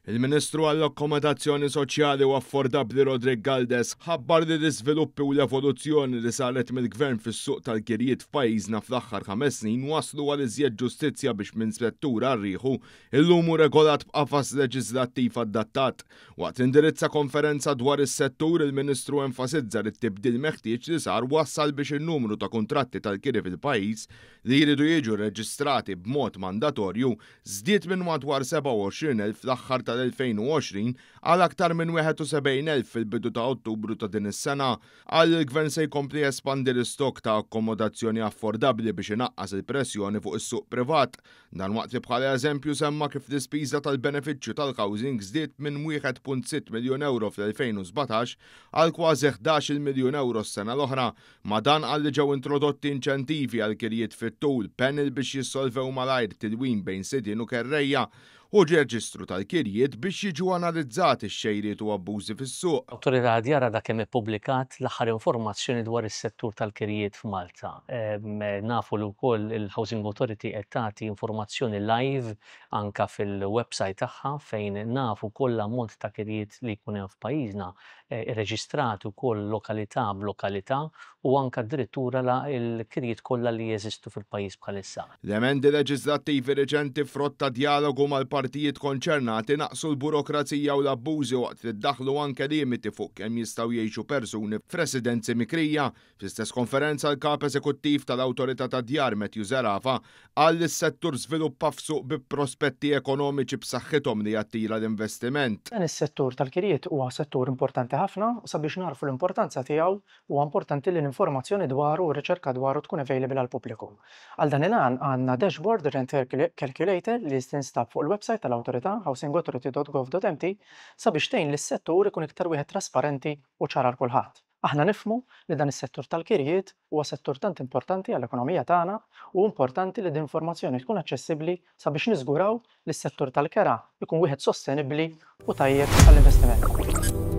Il-Ministru għall-Akkomodazzjoni Soċjali u Affordabbli Roderick Galdes ħabbar li l-iżviluppi u l-evoluzzjoni li saret mill-Gvern fis-suq tal-kirjiet f'pajjiżna fl-aħħar ħames snin wasslu għal iżjed ġustizzja biex minn settur għal riħu illum hu regolat b'qafas leġiżlattiv adattat. Waqt li indirizza konferenza dwar is-settur, il-Ministru enfasizza li t-tibdil meħtieġ li sar wassal biex in-numru ta' kuntratti tal-kiri fil-pajjiż li jridu jiġu rreġistrati b'mod mandatorju żdied minn madwar 27,000 fl-aħħar tal-2020 għal aktar minn 71,000 fil-bidu ta' Ottubru ta' din is-sena. Qal li l-Gvern se jkompli jespandi l-istokk ta' akkomodazzjoni affordabbli biex inaqqas il-pressjoni fuq is-suq privat. Dan waqt li bħala eżempju semma kif l-ispiża tal-benefiċċju tal-housing żdied minn 1.6 miljun ewro fl-2017 għal kważi 11-il miljun ewro s-sena l-oħra. Ma' dan qal li ġew introdotti inċentivi għal kirjiet fit-tul, panel biex jissolvew malajr tilwim bejn sidien u kerrejja, u reġistru tal-kirjiet biex jiġu analizzati x-xejriet u abbużi fis-suq. L-Awtorità għad-Djar għadha kemm ippubblikat l-aħħar informazzjoni dwar is-settur tal-kirjiet f'Malta. Nafu li wkoll il-Housing Authority qed tagħti informazzjoni live anke fil-website tagħha fejn nafu wkoll l-ammont ta' kirjiet li jkun hemm f'pajjiżna irreġistrati wkoll lokalità b'lokalità u anke addirittura l-kirjiet kollha li jeżistu fil-pajjiż bħalissa. L-emendi leġiżlattivi riċenti frott ta' djalogu mal-partijiet konċernati naqqsu l-burokrazija u l-abbużi waqt li ddaħħlu anke limiti fuq kemm jistgħu jgħixu persuni f'residenzi mikrija. Fl-istess konferenza l-Kap Eżekuttiv tal-Awtorità tad-Djar Matthew Zerafa qal li s-settur żviluppa f'suq bi prospetti ekonomiċi b'saħħithom li jattira l-investiment. Dan is-settur tal-kirjiet huwa settur importanti ħafna u sabiex nagħrfu l-importanza tiegħu huwa importanti li l-informazzjoni dwaru u r-riċerka dwaru tkun available għall-pubbliku. Għal dan il-għan għandna dashboard, ir-Rent Calculator, li tinstab fuq il-website tal-Awtorità, housingauthority.gov.mt, sabiex tgħin lis-settur ikun iktar wieħed trasparenti u ċar għal kulħadd. Aħna nifhmu li dan is-settur tal-kirjiet huwa settur tant importanti għall-ekonomija tagħna u importanti li din informazzjoni tkun aċċessibbli sabiex niżguraw li s-settur tal-kera jkun wieħed sostenibbli u tajjeb għall-investiment.